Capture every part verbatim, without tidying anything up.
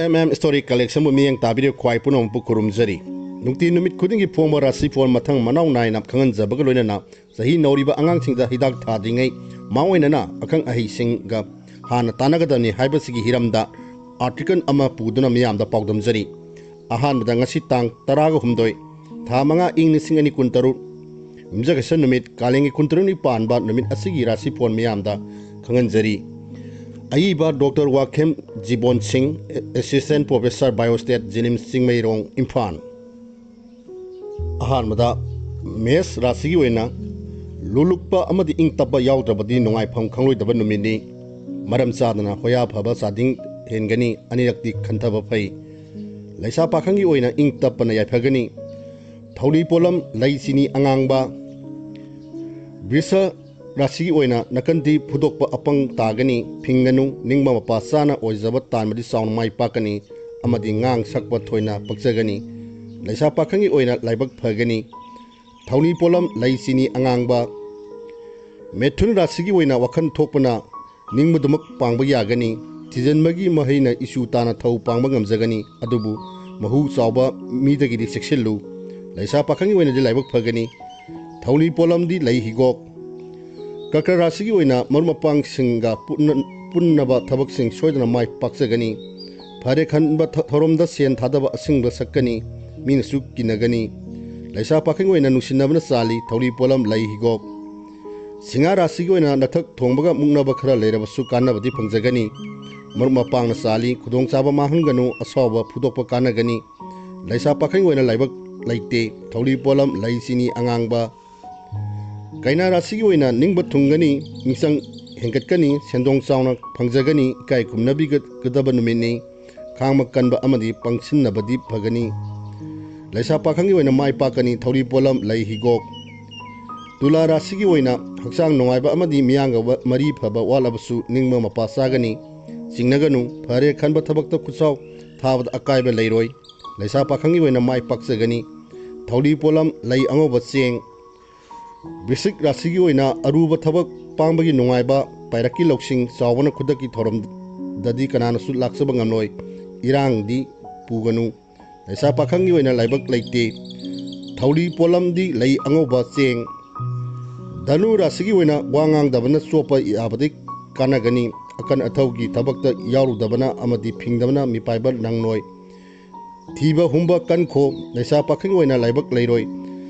M M story ꯀꯂꯦꯛꯁꯟꯕꯨ ꯃꯤꯠꯌꯦꯡ ꯇꯥꯕꯤꯔꯤꯕ ꯈ꯭ꯋꯥꯏ ꯄꯨꯝꯅꯃꯛꯄꯨ ꯈꯨꯔꯨꯝꯖꯔꯤ꯫ ꯅꯨꯡꯇꯤ ꯅꯨꯃꯤꯠ ꯈꯨꯗꯤꯡꯒꯤ ꯐꯣꯡꯕ ꯔꯥꯁꯤꯐꯣꯟ ꯃꯊꯪ ꯃꯅꯥꯎ ꯅꯥꯏꯅ ꯈꯪꯍꯟꯖꯕꯒ ꯂꯣꯏꯅꯅ ꯆꯍꯤ ꯅꯧꯔꯤꯕ ꯑꯉꯥꯡꯁꯤꯡꯗ ꯍꯤꯗꯥꯛ ꯊꯥꯗ꯭ꯔꯤꯉꯩ ꯃꯥꯡꯑꯣꯏꯅꯅ ꯑꯈꯪ ꯑꯍꯩꯁꯤꯡꯒ ꯍꯥꯟꯅ ꯇꯥꯟꯅꯒꯗꯕꯅꯤ ꯍꯥꯏꯕꯁꯤꯒꯤ ꯍꯤꯔꯝꯗ ꯑꯥꯔꯇꯤꯀꯜ ꯑꯃ ꯄꯨꯗꯨꯅ ꯃꯤꯌꯥꯝꯗ ꯄꯥꯎꯗꯝꯖꯔꯤ꯫ ꯑꯍꯥꯟꯕꯗ ꯉꯁꯤ ꯇꯥꯡ ꯇꯔꯥꯒ ꯍꯨꯝꯗꯣꯏ, ꯊꯥ ꯃꯉꯥ, ꯏꯪ ꯂꯤꯁꯤꯡ ꯑꯅꯤ ꯀꯨꯟꯇꯔꯨꯛ, ꯌꯨꯝꯖꯀꯩꯁ ꯅꯨꯃꯤꯠ, ꯀꯥꯂꯦꯟꯒꯤ ꯀꯨꯟꯇꯔꯨꯛꯅꯤ ꯄꯥꯟꯕ ꯅꯨꯃꯤꯠ ꯑꯁꯤꯒꯤ ꯔꯥꯁꯤꯐꯣꯟ ꯃꯤꯌꯥꯝꯗ ꯈꯪꯍꯟꯖꯔꯤ꯫ ꯑꯏꯕ ꯗꯣꯛꯇꯔ ꯋꯥꯈꯦꯝ ꯖꯤꯕꯣꯟ ꯁꯤꯡ, ꯑꯦꯁꯤꯁꯇꯦꯟ ꯄ꯭ꯔꯣꯐꯦꯁꯔ ꯕꯥꯏꯑꯣꯁ꯭ꯇꯦꯠ, ꯖꯦꯅꯤꯝꯁ ꯆꯤꯡꯃꯩꯔꯣꯡ, ꯏꯝꯐꯥꯜ꯫ ꯑꯍꯥꯟꯕꯗ ꯃꯦꯁ ꯔꯥꯁꯤꯒꯤ ꯑꯣꯏꯅ ꯂꯨꯂꯨꯛꯄ ꯑꯃꯗꯤ ꯏꯪ ꯇꯞꯄ ꯌꯥꯎꯗ꯭ꯔꯕꯗꯤ ꯅꯨꯡꯉꯥꯏꯐꯝ ꯈꯪꯂꯣꯏꯗꯕ ꯅꯨꯃꯤꯠꯅꯤ꯫ ꯃꯔꯝ ꯆꯥꯗꯅ ꯍꯣꯌꯥ ꯐꯕ ꯆꯥꯗꯤꯡ ꯍꯦꯟꯒꯅꯤ, ꯑꯅꯤꯔꯛꯇꯤ ꯈꯟꯊꯕ ꯐꯩ꯫ ꯂꯩꯁꯥ ꯄꯥꯈꯪꯒꯤ ꯑꯣꯏꯅ ꯏꯪ ꯇꯞꯄꯅ ꯌꯥꯏꯐꯒꯅꯤ꯫ ꯊꯧꯔꯤ ꯄꯣꯠꯂꯝ ꯂꯩ ꯆꯤꯅꯤ ꯑꯉꯥꯡꯕ꯫ ꯕ꯭ꯔꯤꯁ ꯔꯥꯁꯤꯒꯤ ꯑꯣꯏꯅ ꯅꯥꯀꯟꯗꯤ ꯐꯨꯗꯣꯛꯄ ꯑꯄꯪ ꯇꯥꯒꯅꯤ, ꯐꯤꯡꯒꯅꯨ, ꯅꯤꯡꯕ ꯃꯄꯥ ꯆꯥꯅ ꯑꯣꯏꯖꯕ ꯇꯥꯟꯕꯗꯤ ꯆꯥꯎꯅ ꯃꯥꯏ ꯄꯥꯛꯀꯅꯤ ꯑꯃꯗꯤ ꯉꯥꯡ ꯁꯛꯄ ꯊꯣꯏꯅ ꯄꯛꯆꯒꯅꯤ꯫ ꯂꯩꯁꯥ ꯄꯥꯈꯪꯒꯤ ꯑꯣꯏꯅ ꯂꯥꯏꯕꯛ ꯐꯒꯅꯤ꯫ ꯊꯧꯔꯤ ꯄꯣꯠꯂꯝ ꯂꯩ ꯆꯤꯅꯤ ꯑꯉꯥꯡꯕ꯫ ꯃꯦꯊꯨꯟ ꯔꯥꯁꯤꯒꯤ ꯑꯣꯏꯅ ꯋꯥꯈꯜ ꯊꯣꯛꯄꯅ ꯅꯤꯡꯕꯗꯨꯃꯛ ꯄꯥꯡꯕ ꯌꯥꯒꯅꯤ꯫ ꯊꯤꯖꯤꯟꯕꯒꯤ ꯃꯍꯩꯅ ꯏꯆꯨ ꯇꯥꯅ ꯊꯧ ꯄꯥꯡꯕ ꯉꯝꯖꯒꯅꯤ, ꯑꯗꯨꯕꯨ ꯃꯍꯨ ꯆꯥꯎꯕ ꯃꯤꯗꯒꯤꯗꯤ ꯆꯦꯛꯁꯤꯜꯂꯨ꯫ ꯂꯩꯁꯥ ꯄꯥꯈꯪꯒꯤ ꯑꯣꯏꯅꯗꯤ ꯂꯥꯏꯕꯛ ꯐꯒꯅꯤ꯫ ꯊꯧꯔꯤ ꯄꯣꯠꯂꯝꯗꯤ ꯂꯩ ꯍꯤꯒꯣꯛ꯫ ꯀꯔꯀꯠ ꯔꯥꯁꯤꯒꯤ ꯑꯣꯏꯅ ꯃꯔꯨꯞ ꯃꯄꯥꯡꯁꯤꯡꯒ ꯄꯨꯟꯅ-, ꯄꯨꯟꯅꯕ ꯊꯕꯛꯁꯤꯡ ꯁꯣꯏꯗꯅ ꯃꯥꯏ ꯄꯥꯛꯆꯒꯅꯤ꯫ ꯐꯔꯦ ꯈꯟꯕ ꯊ-, ꯊꯧꯔꯝꯗ ꯁꯦꯟ ꯊꯥꯗꯕ ꯑꯁꯤꯡꯕ ꯁꯛꯀꯅꯤ, ꯃꯤꯅꯁꯨ ꯀꯤꯅꯒꯅꯤ꯫ ꯂꯩꯁꯥ ꯄꯥꯈꯪꯒꯤ ꯑꯣꯏꯅ ꯅꯨꯡꯁꯤꯅꯕꯅ ꯆꯥꯜꯂꯤ, ꯊꯧꯔꯤ ꯄꯣꯠꯂꯝ ꯂꯩ ꯍꯤꯒꯣꯛ꯫ ꯁꯤꯡꯍꯥ ꯔꯥꯁꯤꯒꯤ ꯑꯣꯏꯅ ꯅꯛꯊꯛ ꯊꯣꯡꯕꯒ ꯃꯨꯛꯅꯕ ꯈꯔ ꯂꯩꯔꯕꯁꯨ ꯀꯥꯟꯅꯕꯗꯤ ꯐꯪꯖꯒꯅꯤ꯫ ꯃꯔꯨꯞ ꯃꯄꯥꯡꯅ ꯆꯥꯜꯂꯤ, ꯈꯨꯗꯣꯡꯆꯥꯕ ꯃꯥꯡꯍꯟꯒꯅꯨ, ꯑꯁꯥꯎꯕ ꯐꯨꯗꯣꯛꯄ ꯀꯥꯟꯅꯒꯅꯤ꯫ ꯂꯩꯁꯥ ꯄꯥꯈꯪꯒꯤ ꯑꯣꯏꯅ ꯂꯥꯏꯕꯛ ꯂꯩꯇꯦ, ꯊꯧꯔꯤ ꯄꯣꯠꯂꯝ ꯂꯩ ꯆꯤꯅꯤ ꯑꯉꯥꯡꯕ꯫ ꯀꯩꯅꯥ ꯔꯥꯁꯤꯒꯤ ꯑꯣꯏꯅ ꯅꯤꯡꯕ ꯊꯨꯡꯒꯅꯤ, ꯃꯤꯆꯪ ꯍꯦꯟꯒꯠꯀꯅꯤ, ꯁꯦꯟꯗꯣꯡ ꯆꯥꯎꯅ ꯐꯪꯖꯒꯅꯤ, ꯏꯀꯥꯏ ꯈꯨꯝꯅꯕꯤꯒꯗꯕ ꯅꯨꯃꯤꯠꯅꯤ꯫ ꯈꯥꯡꯕ ꯀꯟꯕ ꯑꯃꯗꯤ ꯄꯪꯁꯤꯟꯅꯕꯗꯤ ꯐꯒꯅꯤ꯫ ꯂꯩꯁꯥ ꯄꯥꯈꯪꯒꯤ ꯑꯣꯏꯅ ꯃꯥꯏ ꯄꯥꯛꯀꯅꯤ, ꯊꯧꯔꯤ ꯄꯣꯠꯂꯝ ꯂꯩ ꯍꯤꯒꯣꯛ꯫ ꯇꯨꯂꯥ ꯔꯥꯁꯤꯒꯤ ꯑꯣꯏꯅ ꯍꯛꯆꯥꯡ ꯅꯨꯡꯉꯥꯏꯕ ꯑꯃꯗꯤ ꯃꯤꯌꯥꯝꯒ ꯋꯥ-, ꯃꯔꯤ ꯐꯕ ꯋꯥꯠꯂꯕꯁꯨ ꯅꯤꯡꯕ ꯃꯄꯥ ꯆꯥꯒꯅꯤ꯫ ꯆꯤꯡꯅꯒꯅꯨ, ꯐꯔꯦ ꯈꯟꯕ ꯊꯕꯛꯇ ꯈꯨꯠꯁꯥꯎ ꯊꯥꯕꯗ ꯑꯀꯥꯏꯕ ꯂꯩꯔꯣꯏ꯫ ꯂꯩꯁꯥ ꯄꯥꯈꯪꯒꯤ ꯑꯣꯏꯅ ꯃꯥꯏ ꯄꯥꯛꯆꯒꯅꯤ꯫ ꯊꯧꯔꯤ ꯄꯣꯠꯂꯝ ꯂꯩ ꯑꯉꯧꯕ ꯆꯦꯡ꯫ ꯕ꯭ꯔꯤꯁꯤꯛ ꯔꯥꯁꯤꯒꯤ ꯑꯣꯏꯅ ꯑꯔꯨꯕ ꯊꯕꯛ ꯄꯥꯡꯕꯒꯤ ꯅꯨꯡꯉꯥꯏꯕ, ꯄꯥꯏꯔꯛꯀꯤ ꯂꯧꯁꯤꯡ ꯆꯥꯎꯕꯅ ꯈꯨꯗꯛꯀꯤ ꯊꯧꯔꯝꯗꯗꯤ ꯀꯅꯥꯅꯁꯨ ꯂꯥꯛꯆꯕ ꯉꯝꯂꯣꯏ꯫ ꯏꯔꯥꯡꯗꯤ ꯄꯨꯒꯅꯨ꯫ ꯂꯩꯁꯥ ꯄꯥꯈꯪꯒꯤ ꯑꯣꯏꯅ ꯂꯥꯏꯕꯛ ꯂꯩꯇꯦ꯫ ꯊꯧꯔꯤ ꯄꯣꯠꯂꯝꯗꯤ ꯂꯩ ꯑꯉꯧꯕ, ꯆꯦꯡ꯫ ꯙꯅꯨ ꯔꯥꯁꯤꯒꯤ ꯑꯣꯏꯅ ꯋꯥ ꯉꯥꯡꯗꯕꯅ ꯆꯣꯞꯄ ꯌꯥꯕꯗꯤ ꯀꯥꯟꯅꯒꯅꯤ꯫ ꯑꯀꯟ ꯑꯊꯧꯒꯤ ꯊꯕꯛꯇ ꯌꯥꯎꯔꯨꯗꯕꯅ ꯑꯃꯗꯤ ꯐꯤꯡꯗꯕꯅ ꯃꯤꯄꯥꯏꯕ ꯅꯪꯂꯣꯏ꯫ ꯊꯤꯕ ꯍꯨꯝꯕ ꯀꯟꯈꯣ꯫ ꯂꯩꯁꯥ ꯄꯥꯈꯪꯒꯤ ꯑꯣꯏꯅ ꯂꯥꯏꯕꯛ ꯂꯩꯔꯣꯏ꯫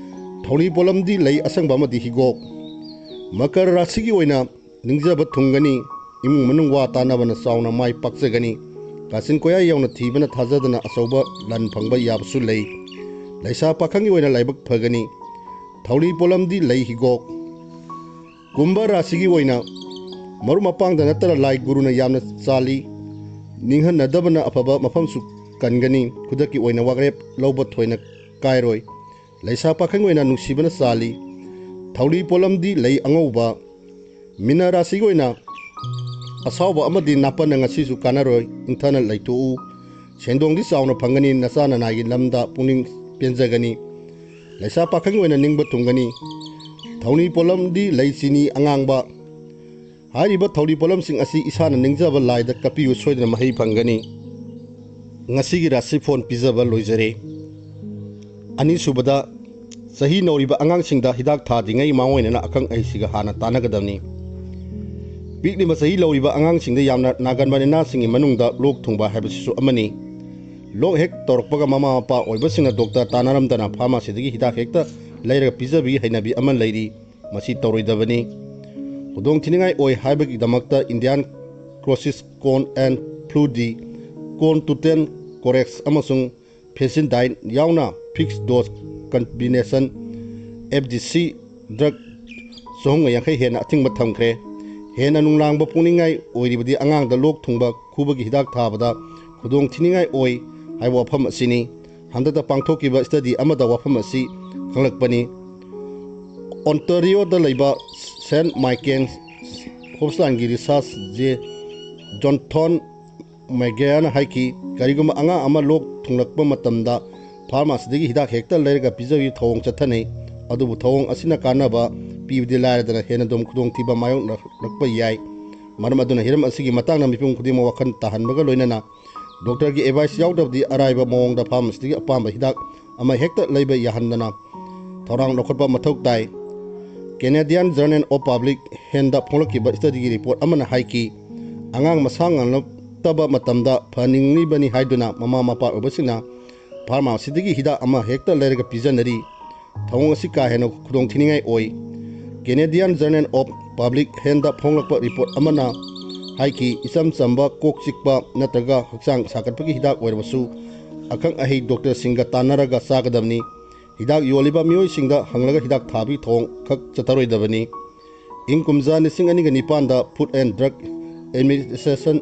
ꯊꯧꯔꯤ ꯄꯣꯠꯂꯝꯗꯤ ꯂꯩ ꯑꯁꯪꯕ ꯑꯃꯗꯤ ꯍꯤꯒꯣꯛ꯫ ꯃꯀꯔ ꯔꯥꯁꯤꯒꯤ ꯑꯣꯏꯅ ꯅꯤꯡꯖꯕ ꯊꯨꯡꯒꯅꯤ꯫ ꯏꯃꯨꯡ ꯃꯅꯨꯡ ꯋꯥ ꯇꯥꯅꯕꯅ ꯆꯥꯎꯅ ꯃꯥꯏ ꯄꯥꯛꯆꯒꯅꯤ꯫ ꯀꯥꯆꯤꯟ ꯀꯣꯌꯥ ꯌꯧꯅ ꯊꯤꯕꯅ ꯊꯥꯖꯗꯅ ꯑꯆꯧꯕ ꯂꯟ ꯐꯪꯕ ꯌꯥꯕꯁꯨ ꯂꯩ꯫ ꯂꯩꯁꯥ ꯄꯥꯈꯪꯒꯤ ꯑꯣꯏꯅ ꯂꯥꯏꯕꯛ ꯐꯒꯅꯤ꯫ ꯊꯧꯔꯤ ꯄꯣꯠꯂꯝꯗꯤ ꯂꯩ ꯍꯤꯒꯣꯛ꯫ ꯀꯨꯝꯚ ꯔꯥꯁꯤꯒꯤ ꯑꯣꯏꯅ ꯃꯔꯨꯞ ꯃꯄꯥꯡꯗ ꯅꯠꯇꯅ ꯂꯥꯏ ꯒꯨꯔꯨꯅ ꯌꯥꯝꯅ ꯆꯥꯜꯂꯤ꯫ ꯅꯤꯡꯍꯟꯅꯗꯕꯅ ꯑꯐꯕ ꯃꯐꯝꯁꯨ ꯀꯟꯒꯅꯤ꯫ ꯈꯨꯗꯛꯀꯤ ꯑꯣꯏꯅ ꯋꯥꯔꯦꯞ ꯂꯧꯕ ꯊꯣꯏꯅ ꯀꯥꯏꯔꯣꯏ꯫ ꯂꯩꯁꯥ ꯄꯥꯈꯪ ꯑꯣꯏꯅ ꯅꯨꯡꯁꯤꯕꯅ ꯆꯥꯜꯂꯤ꯫ ꯊꯧꯔꯤ ꯄꯣꯠꯂꯝꯗꯤ ꯂꯩ ꯑꯉꯧꯕ꯫ ꯃꯤꯅ ꯔꯥꯁꯤꯒꯤ ꯑꯣꯏꯅ ꯑꯁꯥꯎꯕ ꯑꯃꯗꯤ ꯅꯥꯄꯟꯅ ꯉꯁꯤꯁꯨ ꯀꯥꯟꯅꯔꯣꯏ꯫ ꯏꯪꯊꯅ ꯂꯩꯊꯣꯛꯎ꯫ ꯁꯦꯟꯗꯣꯡꯗꯤ ꯆꯥꯎꯅ ꯐꯪꯒꯅꯤ꯫ ꯅꯆꯥ ꯅꯅꯥꯏꯒꯤ ꯂꯝꯗ ꯄꯨꯛꯅꯤꯡ ꯄꯦꯟꯖꯒꯅꯤ꯫ ꯂꯩꯁꯥ ꯄꯥꯈꯪꯒꯤ ꯑꯣꯏꯅ ꯅꯤꯡꯕ ꯊꯨꯡꯒꯅꯤ꯫ ꯊꯧꯔꯤ ꯄꯣꯠꯂꯝꯗꯤ ꯂꯩ ꯆꯤꯅꯤ ꯑꯉꯥꯡꯕ꯫ ꯍꯥꯏꯔꯤꯕ ꯊꯧꯔꯤ ꯄꯣꯠꯂꯝꯁꯤꯡ ꯑꯁꯤ ꯏꯁꯥꯅ ꯅꯤꯡꯖꯕ ꯂꯥꯏꯗ ꯀꯠꯄꯤꯌꯨ, ꯁꯣꯏꯗꯅ ꯃꯍꯩ ꯐꯪꯒꯅꯤ꯫ ꯉꯁꯤꯒꯤ ꯔꯥꯁꯤꯐꯣꯟ ꯄꯤꯖꯕ ꯂꯣꯏꯖꯔꯦ꯫ ꯑꯅꯤꯁꯨꯕꯗ, ꯆꯍꯤ ꯅꯧꯔꯤꯕ ꯑꯉꯥꯡꯁꯤꯡꯗ ꯍꯤꯗꯥꯛ ꯊꯥꯗ꯭ꯔꯤꯉꯩ ꯃꯥꯡꯑꯣꯏꯅꯅ ꯑꯈꯪ ꯑꯍꯩꯁꯤꯒ ꯍꯥꯟꯅ ꯇꯥꯟꯅꯒꯗꯕꯅꯤ꯫ ꯄꯤꯛꯂꯤꯕ ꯆꯍꯤ ꯂꯧꯔꯤꯕ ꯑꯉꯥꯡꯁꯤꯡꯗ ꯌꯥꯝꯅ ꯅꯥꯒꯟꯕ ꯂꯥꯏꯅꯥꯁꯤꯡꯒꯤ ꯃꯅꯨꯡꯗ ꯂꯣꯛ ꯊꯨꯡꯕ ꯍꯥꯏꯕꯁꯤꯁꯨ ꯑꯃꯅꯤ꯫ ꯂꯣꯛ ꯍꯦꯛ ꯇꯧꯔꯛꯄꯒ ꯃꯃꯥ ꯃꯄꯥ ꯑꯣꯏꯕꯁꯤꯡꯅ ꯗꯣꯛꯇꯔ ꯇꯥꯟꯅꯔꯝꯗꯅ ꯐꯥꯔꯃꯥꯁꯤꯗꯒꯤ ꯍꯤꯗꯥꯛ ꯍꯦꯛꯇ ꯂꯩꯔꯒ ꯄꯤꯖꯕꯒꯤ ꯍꯩꯅꯕꯤ ꯑꯃ ꯂꯩꯔꯤ꯫ ꯃꯁꯤ ꯇꯧꯔꯣꯏꯗꯕꯅꯤ꯫ ꯈꯨꯗꯣꯡꯊꯤꯅꯤꯡꯉꯥꯏ ꯑꯣꯏ ꯍꯥꯏꯕꯒꯤꯗꯃꯛꯇ Indian Crosses Corn and Flu D, Corn to ten Corex ꯑꯃꯁꯨꯡ Fexin Dyne ꯌꯥꯎꯅ fixed dose combination F D C drug ꯆꯍꯨꯝꯒ ꯌꯥꯡꯈꯩ ꯍꯦꯟꯅ ꯑꯊꯤꯡꯕ ꯊꯝꯈ꯭ꯔꯦ꯫ ꯍꯦꯟꯅ ꯅꯨꯡꯅꯥꯡꯕ ꯄꯨꯛꯅꯤꯡꯉꯥꯏ ꯑꯣꯏꯔꯤꯕꯗꯤ ꯑꯉꯥꯡꯗ ꯂꯣꯛ ꯊꯨꯡꯕ ꯈꯨꯕꯒꯤ ꯍꯤꯗꯥꯛ ꯊꯥꯕꯗ ꯈꯨꯗꯣꯡꯊꯤꯅꯤꯡꯉꯥꯏ ꯑꯣꯏ ꯍꯥꯏꯕ ꯋꯥꯐꯝ ꯑꯁꯤꯅꯤ꯫ ꯍꯟꯗꯛꯇ ꯄꯥꯡꯊꯣꯛꯈꯤꯕ study ꯑꯃꯗ ꯋꯥꯐꯝ ꯑꯁꯤ ꯈꯪꯂꯛꯄꯅꯤ꯫ Ontario ꯗ ꯂꯩꯕ Saint Michael Hospital ꯒꯤ researcher Jonathan Mageia ꯅ ꯍꯥꯏꯈꯤ, ꯀꯔꯤꯒꯨꯝꯕ ꯑꯉꯥꯡ ꯑꯃ ꯂꯣꯛ ꯊꯨꯡꯂꯛꯄ ꯃꯇꯝꯗ ꯐꯥꯔꯃꯥꯁꯤꯗꯒꯤ ꯍꯤꯗꯥꯛ ꯍꯦꯛꯇ ꯂꯩꯔꯒ ꯄꯤꯖꯕꯒꯤ ꯊꯧꯑꯣꯡ ꯆꯠꯊꯅꯩ꯫ ꯑꯗꯨꯕꯨ ꯊꯧꯑꯣꯡ ꯑꯁꯤꯅ ꯀꯥꯟꯅꯕ ꯄꯤꯕꯗꯤ ꯂꯥꯏꯔꯗꯅ ꯍꯦꯟꯅ ꯑꯗꯨꯝ ꯈꯨꯗꯣꯡꯊꯤꯕ ꯃꯥꯌꯣꯛꯅꯔꯛꯄ ꯌꯥꯏ꯫ ꯃꯔꯝ ꯑꯗꯨꯅ ꯍꯤꯔꯝ ꯑꯁꯤꯒꯤ ꯃꯇꯥꯡꯗ ꯃꯤꯄꯨꯝ ꯈꯨꯗꯤꯡꯃꯛ ꯋꯥꯈꯜ ꯇꯥꯍꯟꯕꯒ ꯂꯣꯏꯅꯅ ꯗꯣꯛꯇꯔꯒꯤ ꯑꯦꯗꯚꯥꯏꯁ ꯌꯥꯎꯗꯕꯗꯤ ꯑꯔꯥꯏꯕ ꯃꯑꯣꯡꯗ ꯐꯥꯔꯃꯥꯁꯤꯗꯒꯤ ꯑꯄꯥꯝꯕ ꯍꯤꯗꯥꯛ ꯑꯃ ꯍꯦꯛꯇ ꯂꯩꯕ ꯌꯥꯍꯟꯗꯅ ꯊꯧꯔꯥꯡ ꯂꯧꯈꯠꯄ ꯃꯊꯧ ꯇꯥꯏ꯫ Canadian Journal of Public Healthꯗ ꯐꯣꯡꯂꯛꯈꯤꯕ ꯁ꯭ꯇꯗꯤꯒꯤ ꯔꯤꯄꯣꯔꯠ ꯑꯃꯅ ꯍꯥꯏꯈꯤ, ꯑꯉꯥꯡ ꯃꯁꯥ ꯉꯝꯂꯛꯇꯕ ꯃꯇꯝꯗ ꯐꯍꯟꯅꯤꯡꯂꯤꯕꯅꯤ ꯍꯥꯏꯗꯨꯅ ꯃꯃꯥ ꯃꯄꯥ ꯑꯣꯏꯕꯁꯤꯡꯅ ꯐꯥꯔꯃꯥꯁꯤꯗꯒꯤ ꯍꯤꯗꯥꯛ ꯑꯃ ꯍꯦꯛꯇ ꯂꯩꯔꯒ ꯄꯤꯖꯅꯔꯤ꯫ ꯊꯧꯑꯣꯡ ꯑꯁꯤ ꯀꯥ ꯍꯦꯟꯅ ꯈꯨꯗꯣꯡꯊꯤꯅꯤꯡꯉꯥꯏ ꯑꯣꯏ꯫ Canadian Journal of Public Healthꯗ ꯐꯣꯡꯂꯛꯄ ꯔꯤꯄꯣꯔꯠ ꯑꯃꯅ ꯍꯥꯏꯈꯤ, ꯏꯆꯝ ꯆꯝꯕ ꯀꯣꯛ ꯆꯤꯛꯄ ꯅꯠꯇ꯭ꯔꯒ ꯍꯛꯆꯥꯡ ꯁꯥꯒꯠꯄꯒꯤ ꯍꯤꯗꯥꯛ ꯑꯣꯏꯔꯕꯁꯨ ꯑꯈꯪ ꯑꯍꯩ ꯗꯣꯛꯇꯔꯁꯤꯡꯒ ꯇꯥꯟꯅꯔꯒ ꯆꯥꯒꯗꯕꯅꯤ꯫ ꯍꯤꯗꯥꯛ ꯌꯣꯜꯂꯤꯕ ꯃꯤꯑꯣꯏꯁꯤꯡꯗ ꯍꯪꯂꯒ ꯍꯤꯗꯥꯛ ꯊꯥꯕꯒꯤ ꯊꯧꯑꯣꯡ ꯈꯛ ꯆꯠꯊꯔꯣꯏꯗꯕꯅꯤ꯫ ꯏꯪ ꯀꯨꯝꯖꯥ ꯂꯤꯁꯤꯡ ꯑꯅꯤꯒ ꯅꯤꯄꯥꯟꯗ Food and Drug Administration,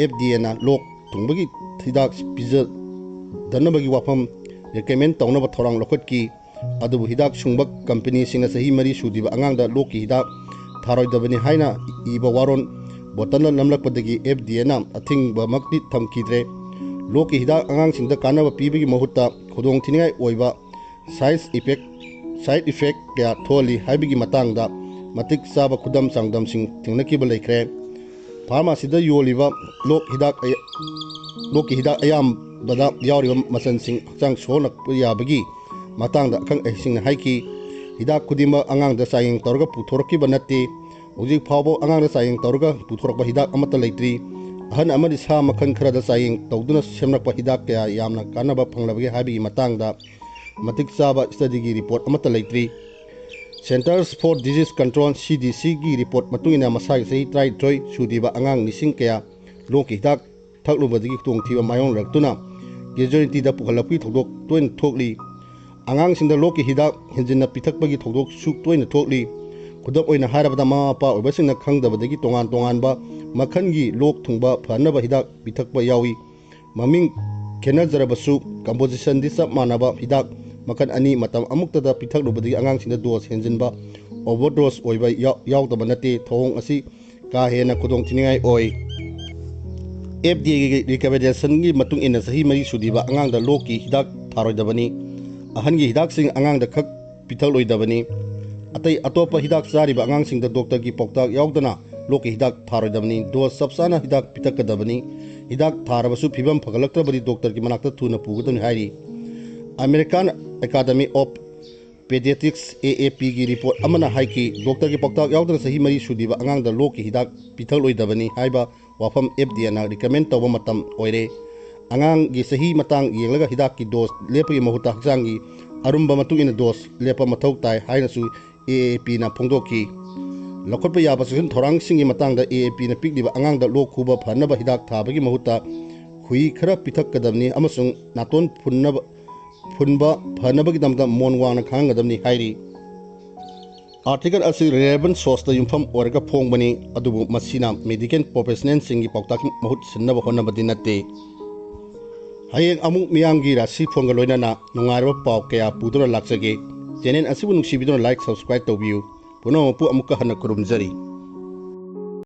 F D Aꯅ ꯂꯣꯛ ꯊꯨꯡꯕꯒꯤ ꯍꯤꯗꯥꯛ ꯄꯤꯖꯗꯅꯕꯒꯤ ꯋꯥꯐꯝ ꯔꯤꯀꯃꯦꯟ ꯇꯧꯅꯕ ꯊꯧꯔꯥꯡ ꯂꯧꯈꯠꯈꯤ꯫ ꯑꯗꯨꯕꯨ ꯍꯤꯗꯥꯛ ꯁꯨꯡꯕ ꯀꯝꯄꯅꯤꯁꯤꯡꯅ ꯆꯍꯤ ꯃꯔꯤ ꯁꯨꯗ꯭ꯔꯤꯕ ꯑꯉꯥꯡꯗ ꯂꯣꯛꯀꯤ ꯍꯤꯗꯥꯛ ꯊꯥꯔꯣꯏꯗꯕꯅꯤ ꯍꯥꯏꯅ ꯏꯕ ꯋꯥꯔꯣꯜ ꯕꯣꯇꯜꯗ ꯅꯝꯂꯛꯄꯗꯒꯤ F D Aꯅ ꯑꯊꯤꯡꯕꯃꯛꯇꯤ ꯊꯝꯈꯤꯗ꯭ꯔꯦ꯫ ꯂꯣꯛꯀꯤ ꯍꯤꯗꯥꯛ ꯑꯉꯥꯡꯁꯤꯡꯗ ꯀꯥꯟꯅꯕ ꯄꯤꯕꯒꯤ ꯃꯍꯨꯠꯇ ꯈꯨꯗꯣꯡꯊꯤꯅꯤꯡꯉꯥꯏ ꯑꯣꯏꯕ side effect, side effect ꯀꯌꯥ ꯊꯣꯛꯍꯜꯂꯤ ꯍꯥꯏꯕꯒꯤ ꯃꯇꯥꯡꯗ ꯃꯇꯤꯛ ꯆꯥꯕ ꯈꯨꯗꯝ ꯆꯥꯡꯗꯝꯁꯤꯡ ꯊꯦꯡꯅꯈꯤꯕ ꯂꯩꯈ꯭ꯔꯦ꯫ ꯐꯥꯔꯃꯥꯁꯤꯗ ꯌꯣꯜꯂꯤꯕ ꯂꯣꯛ ꯍꯤꯗꯥꯛ ꯑꯌꯥ-, ꯂꯣꯛꯀꯤ ꯍꯤꯗꯥꯛ ꯑꯌꯥꯝꯕꯗ ꯌꯥꯎꯔꯤꯕ ꯃꯆꯜꯁꯤꯡ ꯍꯛꯆꯥꯡ ꯁꯣꯛꯍꯜꯂꯛꯄ ꯌꯥꯕꯒꯤ ꯃꯇꯥꯡꯗ ꯑꯈꯪ ꯑꯍꯩꯁꯤꯡꯅ ꯍꯥꯏꯈꯤ꯫ ꯍꯤꯗꯥꯛ ꯈꯨꯗꯤꯡꯃꯛ ꯑꯉꯥꯡꯗ ꯆꯥꯡꯌꯦꯡ ꯇꯧꯔꯒ ꯄꯨꯊꯣꯔꯛꯈꯤꯕ ꯅꯠꯇꯦ꯫ ꯍꯧꯖꯤꯛ ꯐꯥꯎꯕ ꯑꯉꯥꯡꯗ ꯆꯥꯡꯌꯦꯡ ꯇꯧꯔꯒ ꯄꯨꯊꯣꯔꯛꯄ ꯍꯤꯗꯥꯛ ꯑꯃꯠꯇ ꯂꯩꯇ꯭ꯔꯤ꯫ ꯑꯍꯟ ꯑꯃꯗꯤ ꯁꯥ ꯃꯈꯜ ꯈꯔꯗ ꯆꯥꯡꯌꯦꯡ ꯇꯧꯗꯨꯅ ꯁꯦꯝꯂꯛꯄ ꯍꯤꯗꯥꯛ ꯀꯌꯥ ꯌꯥꯝꯅ ꯀꯥꯟꯅꯕ ꯐꯪꯂꯕꯒꯦ ꯍꯥꯏꯕꯒꯤ ꯃꯇꯥꯡꯗ ꯃꯇꯤꯛ ꯆꯥꯕ ꯁ꯭ꯇꯗꯤꯒꯤ ꯔꯤꯄꯣꯔꯠ ꯑꯃꯠꯇ ꯂꯩꯇ꯭ꯔꯤ꯫ Centers for Disease Control, C D Cꯒꯤ ꯔꯤꯄꯣꯔꯠ ꯃꯇꯨꯡ ꯏꯟꯅ, ꯃꯁꯥꯒꯤ ꯆꯍꯤ ꯇꯔꯥꯅꯤꯊꯣꯏ ꯁꯨꯗ꯭ꯔꯤꯕ ꯑꯉꯥꯡ ꯂꯤꯁꯤꯡ ꯀꯌꯥ ꯂꯣꯛꯀꯤ ꯍꯤꯗꯥꯛ ꯊꯛꯂꯨꯕꯗꯒꯤ ꯈꯨꯗꯣꯡꯊꯤꯕ ꯃꯥꯌꯣꯛꯅꯔꯛꯇꯨꯅ casualtyꯗ ꯄꯨꯈꯠꯂꯛꯄꯒꯤ ꯊꯧꯗꯣꯛ ꯇꯣꯏꯅ ꯊꯣꯛꯂꯤ꯫ ꯑꯉꯥꯡꯁꯤꯡꯗ ꯂꯣꯛꯀꯤ ꯍꯤꯗꯥꯛ ꯍꯦꯟꯖꯤꯟꯅ ꯄꯤꯊꯛꯄꯒꯤ ꯊꯧꯗꯣꯛꯁꯨ ꯇꯣꯏꯅ ꯊꯣꯛꯂꯤ꯫ ꯈꯨꯗꯝ ꯑꯣꯏꯅ ꯍꯥꯏꯔꯕꯗ, ꯃꯃꯥ ꯃꯄꯥ ꯑꯣꯏꯕꯁꯤꯡꯅ ꯈꯪꯗꯕꯗꯒꯤ ꯇꯣꯉꯥꯟ ꯇꯣꯉꯥꯟꯕ ꯃꯈꯜꯒꯤ ꯂꯣꯛ ꯊꯨꯡꯕ ꯐꯅꯕ ꯍꯤꯗꯥꯛ ꯄꯤꯊꯛꯄ ꯌꯥꯎꯏ꯫ ꯃꯃꯤꯡ ꯈꯦꯠꯅꯖꯔꯕꯁꯨ, compositionꯗꯤ ꯆꯞ ꯃꯥꯟꯅꯕ ꯍꯤꯗꯥꯛ ꯃꯈꯜ ꯑꯅꯤ ꯃꯇꯝ ꯑꯃꯨꯛꯇꯗ ꯄꯤꯊꯛꯂꯨꯕꯗꯒꯤ ꯑꯉꯥꯡꯁꯤꯡꯗ dose ꯍꯦꯟꯖꯤꯟꯕ, overdose ꯑꯣꯏꯕ ꯌꯥꯎ-, ꯌꯥꯎꯗꯕ ꯅꯠꯇꯦ꯫ ꯊꯧꯑꯣꯡ ꯑꯁꯤ ꯀꯥ ꯍꯦꯟꯅ ꯈꯨꯗꯣꯡꯊꯤꯅꯤꯡꯉꯥꯏ ꯑꯣꯏ꯫ F D Aꯒꯤ recommendationꯒꯤ ꯃꯇꯨꯡ ꯏꯟꯅ, ꯆꯍꯤ ꯃꯔꯤ ꯁꯨꯗ꯭ꯔꯤꯕ ꯑꯉꯥꯡꯗ ꯂꯣꯛꯀꯤ ꯍꯤꯗꯥꯛ ꯊꯥꯔꯣꯏꯗꯕꯅꯤ꯫ ꯑꯍꯟꯒꯤ ꯍꯤꯗꯥꯛꯁꯤꯡ ꯑꯉꯥꯡꯗ ꯈꯛ ꯄꯤꯊꯛꯂꯣꯏꯗꯕꯅꯤ꯫ ꯑꯇꯩ ꯑꯇꯣꯞꯄ ꯍꯤꯗꯥꯛ ꯆꯥꯔꯤꯕ ꯑꯉꯥꯡꯁꯤꯡꯗ ꯗꯣꯛꯇꯔꯒꯤ ꯄꯥꯎꯇꯥꯛ ꯌꯥꯎꯗꯅ ꯂꯣꯛꯀꯤ ꯍꯤꯗꯥꯛ ꯊꯥꯔꯣꯏꯗꯕꯅꯤ꯫ Dose ꯆꯞ ꯆꯥꯅ ꯍꯤꯗꯥꯛ ꯄꯤꯊꯛꯀꯗꯕꯅꯤ꯫ ꯍꯤꯗꯥꯛ ꯊꯥꯔꯕꯁꯨ ꯐꯤꯕꯝ ꯐꯒꯠꯂꯛꯇ꯭ꯔꯕꯗꯤ ꯗꯣꯛꯇꯔꯒꯤ ꯃꯅꯥꯛꯇ ꯊꯨꯅ ꯄꯨꯒꯗꯕꯅꯤ ꯍꯥꯏꯔꯤ꯫ American Academy of Pediatrics, A A P, ꯒꯤ ꯔꯤꯄꯣꯔꯠ ꯑꯃꯅ ꯍꯥꯏꯈꯤ, ꯗꯣꯛꯇꯔꯒꯤ ꯄꯥꯎꯇꯥꯛ ꯌꯥꯎꯗꯅ ꯆꯍꯤ ꯃꯔꯤ ꯁꯨꯗ꯭ꯔꯤꯕ ꯑꯉꯥꯡꯗ ꯂꯣꯛꯀꯤ ꯍꯤꯗꯥꯛ ꯄꯤꯊꯛꯂꯣꯏꯗꯕꯅꯤ ꯍꯥꯏꯕ ꯋꯥꯐꯝ F D Aꯅ ꯔꯤꯀꯃꯦꯟ ꯇꯧꯕ ꯃꯇꯝ ꯑꯣꯏꯔꯦ꯫ ꯑꯉꯥꯡꯒꯤ ꯆꯍꯤ ꯃꯇꯥꯡ ꯌꯦꯡꯂꯒ ꯍꯤꯗꯥꯛꯀꯤ ꯗꯣꯁ ꯂꯦꯞꯄꯒꯤ ꯃꯍꯨꯠꯇ ꯍꯛꯆꯥꯡꯒꯤ ꯑꯔꯨꯝꯕ ꯃꯇꯨꯡ ꯏꯟꯅ ꯗꯣꯁ ꯂꯦꯞꯄ ꯃꯊꯧ ꯇꯥꯏ ꯍꯥꯏꯅꯁꯨ A A Pꯅ ꯐꯣꯡꯗꯣꯛꯈꯤ꯫ ꯂꯧꯈꯠꯄ ꯌꯥꯕ ꯆꯦꯛꯁꯤꯟ ꯊꯧꯔꯥꯡꯁꯤꯡꯒꯤ ꯃꯇꯥꯡꯗ A A Pꯅ ꯄꯤꯛꯂꯤꯕ ꯑꯉꯥꯡꯗ ꯂꯣꯛ ꯈꯨꯕ ꯐꯅꯕ ꯍꯤꯗꯥꯛ ꯊꯥꯕꯒꯤ ꯃꯍꯨꯠꯇ ꯈꯨꯍꯤ ꯈꯔ ꯄꯤꯊꯛꯀꯗꯕꯅꯤ ꯑꯃꯁꯨꯡ ꯅꯥꯇꯣꯟ ꯐꯨꯟꯅꯕ, ꯐꯨꯟꯕ ꯐꯅꯕꯒꯤꯗꯃꯛꯇ ꯃꯣꯟ ꯋꯥꯡꯅ ꯈꯥꯡꯒꯗꯕꯅꯤ ꯍꯥꯏꯔꯤ꯫ ꯑꯥꯔꯇꯤꯀꯜ ꯑꯁꯤ ꯔꯤꯂꯦꯕꯟ ꯁꯣꯔꯁꯇ ꯌꯨꯝꯐꯝ ꯑꯣꯏꯔꯒ ꯐꯣꯡꯕꯅꯤ, ꯑꯗꯨꯕꯨ ꯃꯁꯤꯅ ꯃꯦꯗꯤꯀꯦꯜ ꯄ꯭ꯔꯣꯐꯦꯁꯅꯦꯜꯁꯤꯡꯒꯤ ꯄꯥꯎꯇꯥꯛꯀꯤ ꯃꯍꯨꯠ ꯁꯤꯟꯅꯕ ꯍꯣꯠꯅꯕꯗꯤ ꯅꯠꯇꯦ꯫ ꯍꯌꯦꯡ ꯑꯃꯨꯛ ꯃꯤꯌꯥꯝꯒꯤ ꯔꯥꯁꯤ ꯐꯣꯟꯒ ꯂꯣꯏꯅꯅ ꯅꯨꯡꯉꯥꯏꯔꯕ ꯄꯥꯎ ꯀꯌꯥ ꯄꯨꯗꯨꯅ ꯂꯥꯛꯆꯒꯦ꯫ ꯆꯦꯅꯦꯜ ꯑꯁꯤꯕꯨ ꯅꯨꯡꯁꯤꯕꯤꯗꯨꯅ ꯂꯥꯏꯛ, ꯁꯕꯁꯀ꯭ꯔꯥꯏꯕ ꯇꯧꯕꯤꯌꯨ꯫ ꯄꯨꯝꯅꯃꯛꯄꯨ ꯑꯃꯨꯛꯀ ꯍꯟꯅ ꯈꯨꯔꯨꯝꯖꯔꯤ꯫